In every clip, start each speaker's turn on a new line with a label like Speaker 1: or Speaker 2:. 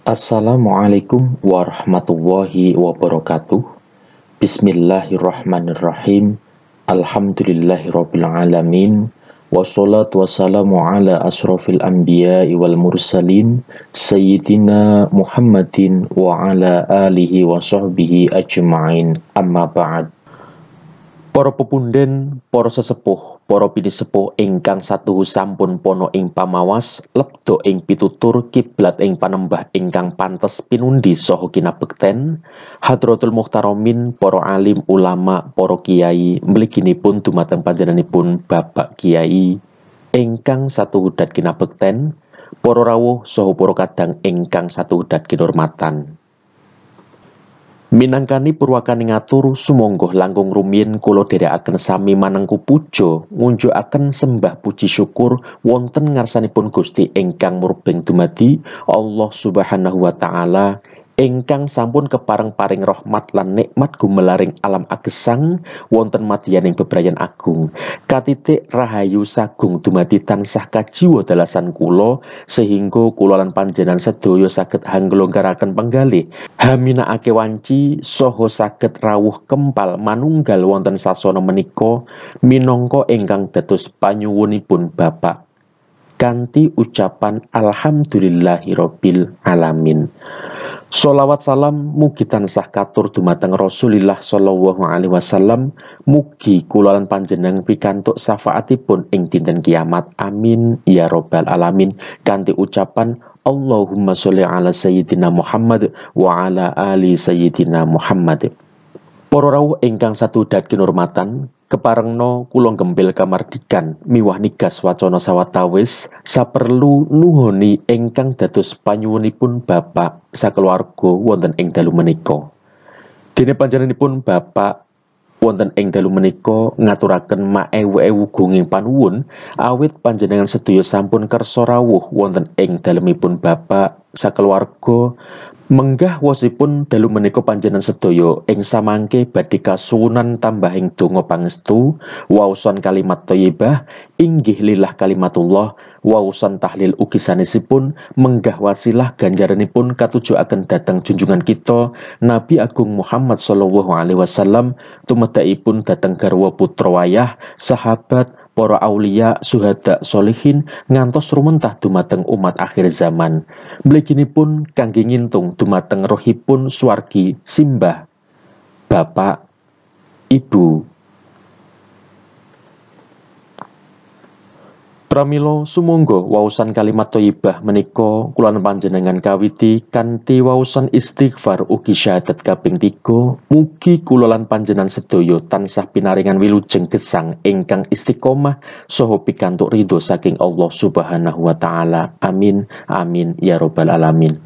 Speaker 1: Assalamualaikum warahmatullahi wabarakatuh. Bismillahirrahmanirrahim. Alhamdulillahirabbil alamin. Wassalatu wassalamu ala asrofil anbiya'i wal mursalin sayyidina Muhammadin wa ala alihi wa sahbihi ajma'in. Amma ba'd. Para pepunden, para sesepuh, para pinisepuh ingkang satuhu sampun pono ing pamawas, lebda ing pitutur kiblat ing panembah ingkang pantes pinundi saha kinabekten, hadratul muhtaramin, para alim ulama, para kiai, mliginipun dumateng panjenenganipun Bapak Kiai ingkang satuhu dat kinabekten, para rawuh saha para kadang ingkang satuhu dat kinurmatan. Minangkani purwakane ngatur sumangga langkung rumiyin kula dherekaken sami manengku puja ngunjukaken sembah puji syukur wonten ngarsanipun Gusti ingkang murbeng dumadi Allah Subhanahu wa taala ingkang sampun kepareng paring rahmat lan nikmat gumelaring alam agesang wonten madyaning bebrayan agung. Katitik rahayu sagung dumadi tansah kajiwa dalasan kula sehingga kula lan panjenengan sedaya saged hanglonggaraken penggalih haminakake wanci saha saged rawuh kempal manunggal wonten sasana menika minangka ingkang dados panyuwunipun Bapak kanthi ucapan alhamdulillahirabbil alamin. Sholawat salam mugi tansah katur dumateng Rasulillah sallallahu alaihi wasallam, mugi kula lan panjenengan pikantuk syafaatipun ing dinten kiamat. Amin ya robbal alamin. Kanthi ucapan Allahumma sholli ala sayyidina Muhammad wa ala ali sayyidina Muhammad. Para rawuh ingkang satudat kinurmatan, keparengno kula gempil kamardikan miwah nigas wacana sawetawis saperlu nuhoni ingkang dados panyuwunipun Bapak sakeluarga wonten ing dalu menika. Dene panjenenganipun Bapak wonten ing dalu menika ngaturaken maewu-ewu gunging panuwun awit panjenengan sedaya sampun kersa rawuh wonten ing dalemipun Bapak sakeluarga. Menggah wosipun dalu menika panjenengan sedaya ing samangke badhe kasuwunan tambahing donga pangestu, waosan kalimat thayyibah inggih lillah kalimatullah, waosan tahlil ugi sanesipun menggah wasilah ganjaranipun katujuaken dhateng junjungan kita Nabi Agung Muhammad sallallahu alaihi wasallam tumedakipun dhateng garwa putra wayah, sahabat, para aulia, suhada, solihin ngantos rumentah dumateng umat akhir zaman. Mliginipun kangge ngintung dumateng rohipun swargi simbah, bapak, ibu. Pramila sumangga waosan kalimat thayyibah menika kula lan panjenengan kawiti kanthi waosan istighfar ugi syahadat kaping 3. Mugi kula lan panjenengan sedaya tansah pinaringan wilujeng gesang ingkang istiqomah saha pikantuk ridho saking Allah Subhanahu wa taala. Amin amin ya robbal alamin.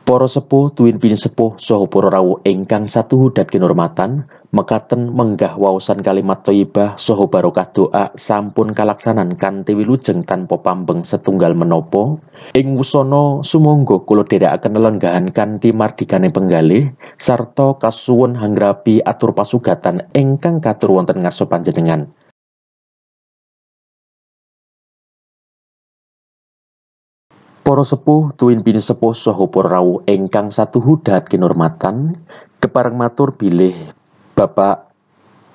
Speaker 1: Para sepuh tuwin pinisepuh saha para rawuh ingkang satuhu dat kinurmatan, mekaten menggah waosan kalimat thayyibah saha barokah doa sampun kalaksanan kanthi wilujeng tanpa pambeng setunggal menapa. Ing wusana sumangga kula dherekaken lelenggahan kanthi mardikane penggalih sarta kasuwun hanggrapi atur pasugatan ingkang katur wonten ngarsa panjenengan. Para sepuh tuwin pinisepuh saha para rawuh ingkang satuhu dat kinurmatan, kepareng matur bilih Bapak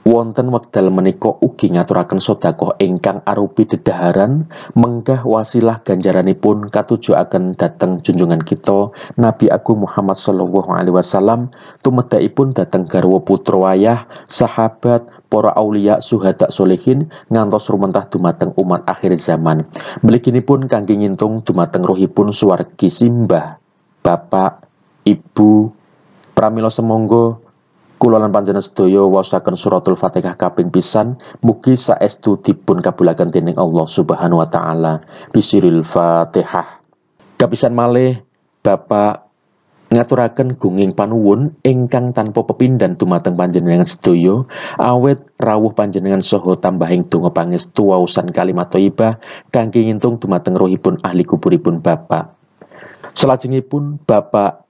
Speaker 1: wonten wekdal menika ugi ngaturaken sedekah ingkang arupi dedaharan menggah wasilah ganjaranipun katujuaken dhateng junjungan kita Nabi Agung Muhammad sallallahu alaihi wasallam tumedakipun dhateng garwa putra wayah, sahabat, para aulia, suhada, solehin ngantos rumentah dumateng umat akhir zaman. Mliginipun kangge ngintung dumateng rohipun swargi simbah, bapak, ibu. Pramila semangga kula lan panjenengan sedaya waosaken suratul Fatihah kaping pisan, mugi saestu dipun kabulaken dening Allah Subhanahu wa taala. Bisiril Fatihah. Kapisan malih Bapak ngaturaken gunging panuwun ingkang tanpa pepindhan dumateng panjenengan sedaya awit rawuh panjenengan saha tambahing donga pangestu waosan kalimat thayyibah kangge ngintung dumateng rohipun ahli kuburipun Bapak. Salajengipun Bapak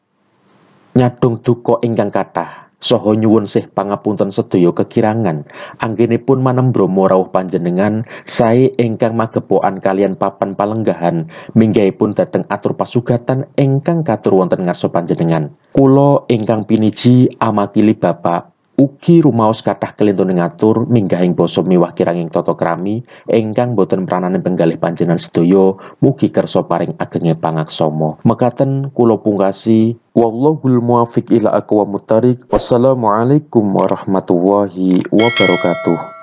Speaker 1: nyadong duka ingkang kathah saha nyuwun sih pangapunten sedaya kekirangan anggenipun manembrama rawuh panjenengan sae ingkang magepokan kaliyan papan palenggahan minggahipun dhateng atur pasugatan ingkang katur wonten ngarsa panjenengan. Kula ingkang piniji amakili Bapak ugi rumaos kathah kelintuning atur minggahing basa miwah kiranging tata krami ingkang boten pranane penggalih panjenengan sedaya, mugi kersa paring agenge pangaksama. Mekaten kula pungkasi, wallahul muwaffiq ila aqwamit thariq. Wassalamualaikum warahmatullahi wabarakatuh.